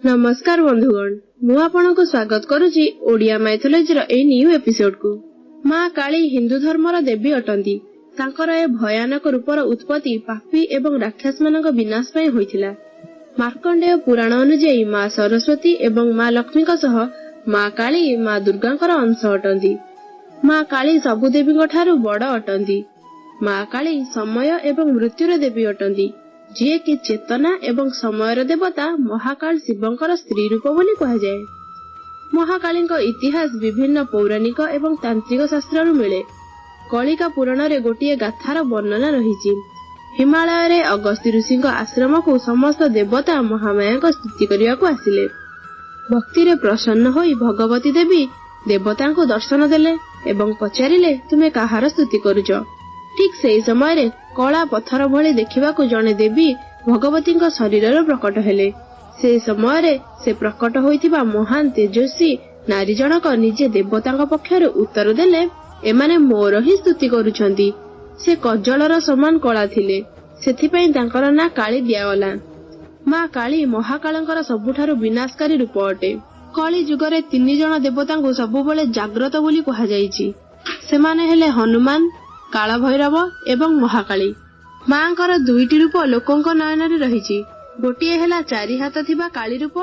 ନମସ୍କାର ବନ୍ଧୁଗଣ, ମୁଁ ଆପଣଙ୍କୁ ସ୍ୱାଗତ କରୁଛି ଓଡ଼ିଆ ମାଇଥୋଲୋଜିର ଏହି ନ୍ୟୁ ଏପିସୋଡକୁ। ମା କାଳୀ ହିନ୍ଦୁ ଧର୍ମର ଦେବୀ ଅଟନ୍ତି। ତାଙ୍କର ଏ ଭୟାନକ ରୂପର ଉତ୍ପତ୍ତି ପାପୀ ଏବଂ ରାକ୍ଷସମାନଙ୍କ ବିନାଶ ପାଇଁ ହୋଇଥିଲା। ମାର୍କଣ୍ଡେୟ ପୁରାଣ ଅନୁଯାୟୀ ମା ସରସ୍ୱତୀ ଏବଂ ମା ଲକ୍ଷ୍ମୀଙ୍କ ସହ ମା କାଳୀ ମା ଦୁର୍ଗାଙ୍କର ଅଂଶ ଅଟନ୍ତି। ମା କାଳୀ ସବୁ ଦେବୀଙ୍କ ଠାରୁ ବଡ ଅଟନ୍ତି। ମା କାଳୀ ସମୟ ଏବଂ ମୃତ୍ୟୁର ଦେବୀ ଅଟନ୍ତି, ଯିଏକି ଚେତନା ଏବଂ ସମୟର ଦେବତା ମହାକାଳ ଶିବଙ୍କର ସ୍ତ୍ରୀ ରୂପ ବୋଲି କୁହାଯାଏ। ମହାକାଳୀଙ୍କ ଇତିହାସ ବିଭିନ୍ନ ପୌରାଣିକ ଏବଂ ତାନ୍ତ୍ରିକ ଶାସ୍ତ୍ରରୁ ମିଳେ। କଳିକା ପୁରାଣରେ ଗୋଟିଏ ଗାଥାର ବର୍ଣ୍ଣନା ରହିଛି। ହିମାଳୟରେ ଅଗସ୍ତି ଋଷିଙ୍କ ଆଶ୍ରମକୁ ସମସ୍ତ ଦେବତା ମହାମାୟାଙ୍କ ସ୍ତୁତି କରିବାକୁ ଆସିଲେ। ଭକ୍ତିରେ ପ୍ରସନ୍ନ ହୋଇ ଭଗବତୀ ଦେବୀ ଦେବତାଙ୍କୁ ଦର୍ଶନ ଦେଲେ ଏବଂ ପଚାରିଲେ, ତୁମେ କାହାର ସ୍ତୁତି କରୁଛ? ଠିକ୍ ସେହି ସମୟରେ କଳା ପଥର ଭଳି ଦେଖିବାକୁ ଜଣେ ଦେବୀ ଭଗବତୀଙ୍କ ଶରୀରରୁ ପ୍ରକଟ ହେଲେ। ସେ ସମୟରେ ସେ ପ୍ରକଟ ହୋଇଥିବା ମହାନ ତେଜସ୍ୱୀ ନାରୀ ଜଣକ ନିଜେ ଦେବତାଙ୍କ ପକ୍ଷରୁ ଉତ୍ତର ଦେଲେ, ଏମାନେ ମୋର ହିଁ ସ୍ତୁତି କରୁଛନ୍ତି। ସେ କଜଳର ସମାନ କଳା ଥିଲେ, ସେଥିପାଇଁ ତାଙ୍କର ନାଁ କାଳୀ ଦିଆଗଲା। ମା କାଳୀ ମହାକାଳଙ୍କର ସବୁଠାରୁ ବିନାଶକାରୀ ରୂପ ଅଟେ। କଳି ଯୁଗରେ 3 ଜଣ ଦେବତାଙ୍କୁ ସବୁବେଳେ ଜାଗ୍ରତ ବୋଲି କୁହାଯାଇଛି। ସେମାନେ ହେଲେ ହନୁମାନ, କାଳଭୈରବ ଏବଂ ମହାକାଳୀ। ମାଙ୍କର 2ଟି ରୂପ ଲୋକଙ୍କ ନୟନରେ ରହିଛି। ଗୋଟିଏ ହେଲା 4 ହାତ ଥିବା କାଳୀ ରୂପ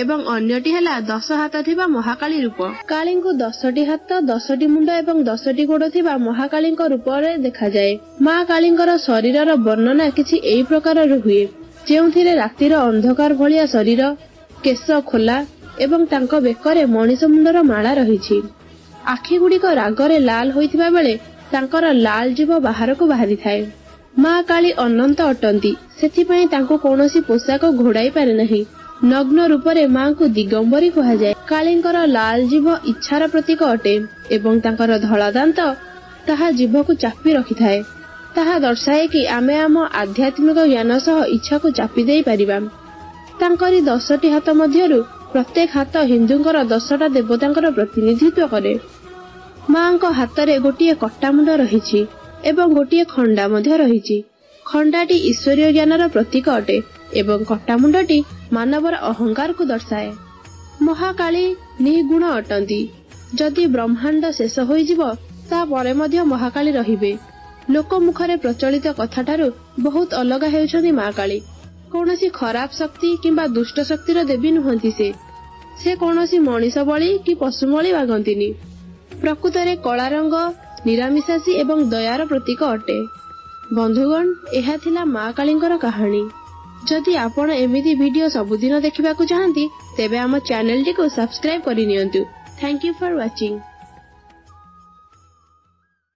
ଏବଂ ଅନ୍ୟଟି ହେଲା 10 ହାତ ଥିବା ମହାକାଳୀ ରୂପ। କାଳୀଙ୍କୁ 10ଟି ହାତ, 10ଟି ମୁଣ୍ଡ ଏବଂ 10ଟି ଗୋଡ ଥିବା ମହାକାଳୀଙ୍କ ରୂପରେ ଦେଖାଯାଏ। ମା କାଳୀଙ୍କର ଶରୀରର ବର୍ଣ୍ଣନା କିଛି ଏହି ପ୍ରକାରର ହୁଏ, ଯେଉଁଥିରେ ରାତିର ଅନ୍ଧକାର ଭଳିଆ ଶରୀର, କେଶ ଖୋଲା ଏବଂ ତାଙ୍କ ବେକରେ ମଣିଷ ମୁଣ୍ଡର ମାଳା ରହିଛି। ଆଖିଗୁଡ଼ିକ ରାଗରେ ଲାଲ ହୋଇଥିବା ବେଳେ ତାଙ୍କର ଲାଲ ଜିଭ ବାହାରକୁ ବାହାରିଥାଏ। ମା କାଳୀ ଅନନ୍ତ ଅଟନ୍ତି, ସେଥିପାଇଁ ତାଙ୍କୁ କୌଣସି ପୋଷାକ ଘୋଡ଼ାଇ ପାରେ ନାହିଁ। ନଗ୍ନ ରୂପରେ ମାଙ୍କୁ ଦିଗମ୍ବରୀ କୁହାଯାଏ। କାଳୀଙ୍କର ଲାଲ ଜିଭ ଇଚ୍ଛାର ପ୍ରତୀକ ଅଟେ ଏବଂ ତାଙ୍କର ଧଳା ଦାନ୍ତ ତାହା ଜିଭକୁ ଚାପି ରଖିଥାଏ। ତାହା ଦର୍ଶାଏ କି ଆମେ ଆମ ଆଧ୍ୟାତ୍ମିକ ଜ୍ଞାନ ସହ ଇଚ୍ଛାକୁ ଚାପି ଦେଇପାରିବା। ତାଙ୍କରି 10ଟି ହାତ ମଧ୍ୟରୁ ପ୍ରତ୍ୟେକ ହାତ ହିନ୍ଦୁଙ୍କର 10ଟା ଦେବତାଙ୍କର ପ୍ରତିନିଧିତ୍ୱ କରେ। ମାଙ୍କ ହାତରେ ଗୋଟିଏ କଟା ମୁଣ୍ଡ ରହିଛି ଏବଂ ଗୋଟିଏ ଖଣ୍ଡା ମଧ୍ୟ ରହିଛି। ଖଣ୍ଡାଟି ଈଶ୍ୱରୀୟ ଜ୍ଞାନର ପ୍ରତୀକ ଅଟେ ଏବଂ କଟା ମୁଣ୍ଡଟି ମାନବର ଅହଙ୍କାରକୁ ଦର୍ଶାଏ। ମହାକାଳୀ ନିର୍ଗୁଣ ଅଟନ୍ତି। ଯଦି ବ୍ରହ୍ମାଣ୍ଡ ଶେଷ ହୋଇଯିବ, ତାପରେ ମଧ୍ୟ ମହାକାଳୀ ରହିବେ। ଲୋକମୁଖରେ ପ୍ରଚଳିତ କଥାଠାରୁ ବହୁତ ଅଲଗା ହେଉଛନ୍ତି ମା କାଳୀ। କୌଣସି ଖରାପ ଶକ୍ତି କିମ୍ବା ଦୁଷ୍ଟ ଶକ୍ତିର ଦେବୀ ନୁହନ୍ତି ସେ। ସେ କୌଣସି ମଣିଷ ବଳି କି ପଶୁ ବଳି ମାଗନ୍ତିନି। ପ୍ରକୃତରେ କଳା ରଙ୍ଗ ନିରାମିଷାଶୀ ଏବଂ ଦୟାର ପ୍ରତୀକ ଅଟେ। ବନ୍ଧୁଗଣ, ଏହା ଥିଲା ମା କାଳୀଙ୍କର କାହାଣୀ। ଯଦି ଆପଣ ଏମିତି ଭିଡିଓ ସବୁଦିନ ଦେଖିବାକୁ ଚାହାନ୍ତି, ତେବେ ଆମ ଚ୍ୟାନେଲଟିକୁ ସବସ୍କ୍ରାଇବ କରିନିଅନ୍ତୁ। Thank you for watching.